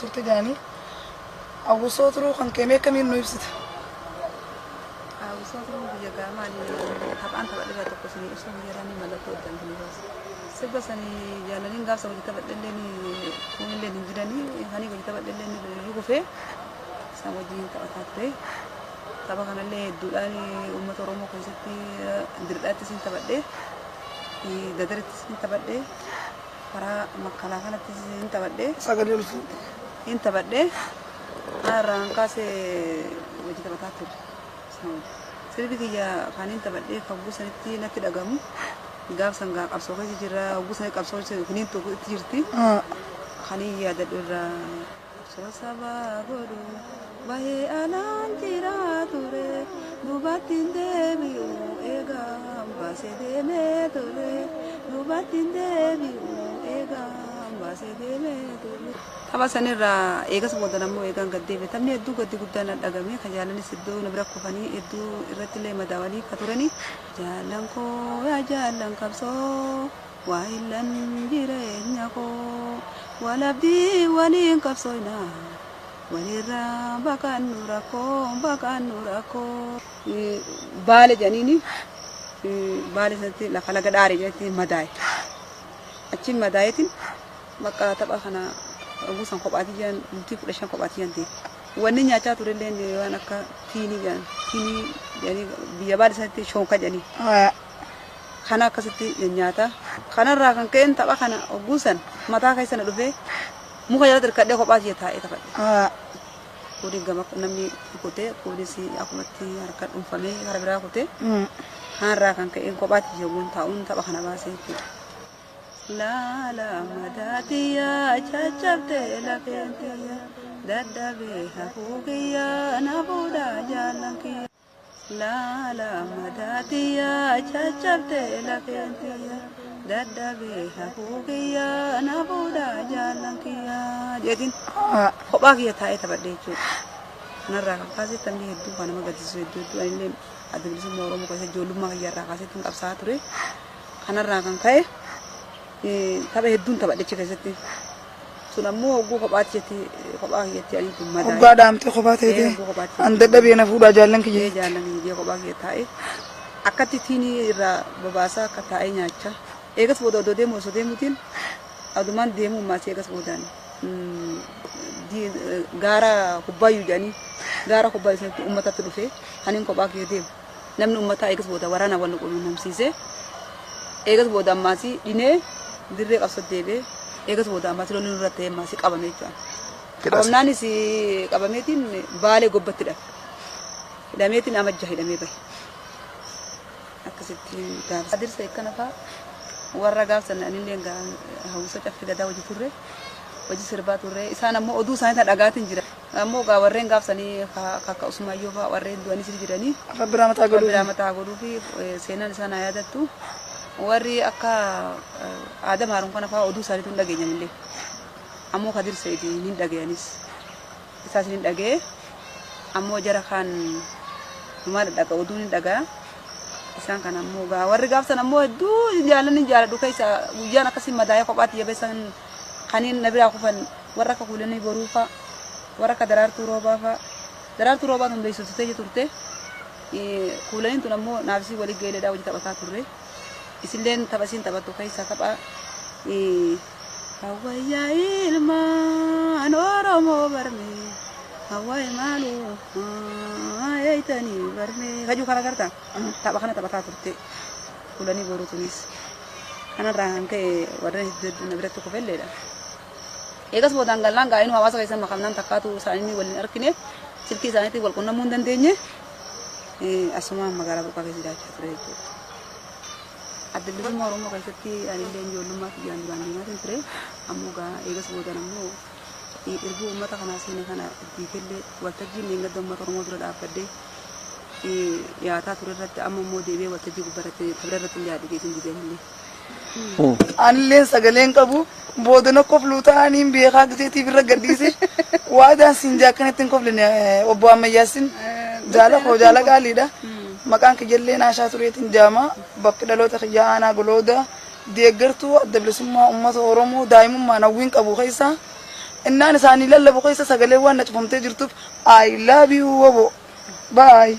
turte jedhanii hawwisoo turuu kan kee mee akkamiin nu ibsita? Hawwisoo turuu biyya gaamaa ani taphaan taphadhe irraa tokko isinii ibsuuf jedhanii mallattoo addaan isinii baasa. Sirba sanii jaalaniin gaafsa hojii taphadhe illee kuunillee hin jiranii kanii hojii taphadhe illee ni kufee isaan wajjin taphataa ture. Tapha kanallee hedduudhaan uummata Oromoo keessatti dirdhaattis hin taphadhe, dadarittis hin taphadhe, karaa makkalaa kanattis hin taphadhe. Sagalee ol fuudhe. Hin taphadhe. Kanarraan kaasee hojii taphataa ture. Sirbi kiyya kan hin taphadhe kan sanitti natti dhagamu. Gaaf sangaa qabsoo keessa jirra. Hogguu sanii qabsoo finiin tokko itti jirti. Kan hin yaadadhu irraa qabsoo sabaa godhu bahee alaan jiraa ture. Duubatti hin deebi'u eegaa baasee deemee ture. Duubatti hin deebi'u eegaa baasee deemee ture. Tapha sanirraa eegas boodan ammoo eegaan gad deebi'e. Taphni hedduu gaddi guddaan na dhagame. Kan jaalanis iddoo na bira kufanii hedduu irratti illee madaawanii akka turanii. Jaalan koo yaa jaalan qabsoo waa illan jireenya koo walabdii waliin qabsooyna walirraa baqannu rakkoo baqannu rakkoo. Baale jedhaniini baale sanatti lafa laga dhaare jedhanitti madaa'e. Achiin madaayetiin bakka tapha kana guusan kophaatii jiran bultii 15 kophaatii jiran ta'e. Wanni nyaachaa turellee waan akka tiinii jedhan tiinii jedhanii biyya baale sanatti shoonka jedhanii. Kana akkasitti nyaata. Kanarraa kan ka'een tapha kana guusan mataa keessa na dhufee muka jala hirkadhee kophaa kiyya taa'ee taphadhe. Kuni gama namni kutee kunis akkumatti harka dhuunfamee kara biraa kutee. Kanarraa kan ka'een kophaa kiyya taa'uun tapha kana baasee jechuudha. Laala madaatiyaa caccabtee lafeen kiyya dadhabee hafuu kiyya na fuudhaa jaallan kiyya. Laala madaatiyaa caccabtee lafeen kiyya dadhabee hafuu kiyya na fuudhaa jaallan kiyya jedhin kophaa kiyya taa'ee taphadhe jechuudha. Kanarraa kan kaasee taphni hedduu kan nama gaddisiisu hedduu hedduu anillee adda bilisummaa Oromoo keessa ijoollummaa kiyya irraa kaasee kan qabsaa'aa ture. Kanarraa kan ka'e tapha hedduun taphadhe achi keessatti. Sun ammoo hogguu kophaatti jetti kophaa kiyyatti ani tun madaa'e. Hoggaa dhaamtee kophaa teetee an dadhabee na fuudhaa jaallan kiyya. Jaallan kiyya kophaa kiyya taa'ee akkatti tiinii irraa babaasaa akka taa'ee nyaachaa. Eegas booda odoo deemu osoo deemuutiin adumaan deemuu maasii eegas boodaan gaara kubbaayyuu jedhanii gaara kubbaayyuu sanatti uummatatti dhufee aniin kophaa kiyya deemu. Namni uummataa eegas booda waraana wal quunnamsiisee eegas booda ammaasii dhinee dirree qabsoo deebi'ee eegas booda ammaasii lolli nurra ta'ee ammaasii qabame jechuudha. Qabamnaanis qabameetiin baalee gobbatti hidhame. Hidhameetiin amajja hidhamee bahe. Akkasitti gaafa. Adirsa akkana fa'a warra gaafsan anillee hawwisa caffee gadaa hojii turre hojii sirbaa turre isaan ammoo oduu isaanii tan dhagaatiin jira. Ammoo gaa warreen gaafsanii akka Usmaayyoo fa'a warreen du'anis jiranii. Rabbi rahmataa godhuu. Rabbi rahmataa godhuu fi seenaan isaan haa yaadattu. Warri akka Aadam Haaruun kana fa'a oduu isaaniitu hin dhageenyanillee. Ammoo Kadir Sa'iid hin dhagayanis. Isaas hin dhaga'e. Ammoo jara kaan maal dhaga oduun hin dhaga'a. Isaan kana ammoo gaa warri gaafsan ammoo hedduu jaalanni jaaladhu keessa guyyaan akkasii madaa'ee kophaatti jabeessan kaniin na biraa kufan warra akka kuulanii boruu fa'a warra akka daraartuu roobaa fa'a. Daraartuu roobaa tun beeksistee turte. Kuulaniin tun ammoo naafisii walii geeleedhaa hojii taphataa turre. Isilleen tapha isiin taphattu keessa tapha Hawwayyaa ilmaan Oromoo barmee hawwaay maaluu eeytanii barmee kajuu kana gartaa tapha kana taphataa turte kuulanii boruu tunis. Kanarraa kan ka'e warreen hedduu na biratti kufelleedha. Eegas boodaan gallaan gaa'inuu hawaasa keessa makamnaan takkaatu isaanii waliin argine silkii isaaniitiin wal qunnamuu hin dandeenye asuma magaalaa burqaa keessa jiraachaa ture jechuudha. Adda bilisummaa Oromoo keessatti anillee ijoollummaa kiyyaan duraan deemaatiin ture. Ammoo gaa eegas boodaan ammoo irbuu uummata kanaa seene kana diigellee waltajjiin leengadda uummata Oromoo dura dhaabbadhee dhiyaataa ture irratti amma immoo deebi'ee waltajjii gubbaarratti tabira irratti hin dhiyaadhu jeetiin dideenillee. Anillee sagaleen qabu boodana kofluu ta'aniin beekaa gizeetiif irra gadhiise waadaan siin jaakkanatti hin kofline obbo Ammayyaasin jaala koo jaala qaaliidha. Maqaan kiyyallee Naashaa Tureetiin jaama bakki dhaloota kiyyaa aanaa golooda deeggartuu adda bilisummaa uummata Oromoo daa'imummaan hawwiin qabu keessaa Innaan isaanii lallabu keessa sagalee waan na cufamtee jirtuuf, I love you, wobo. Bye.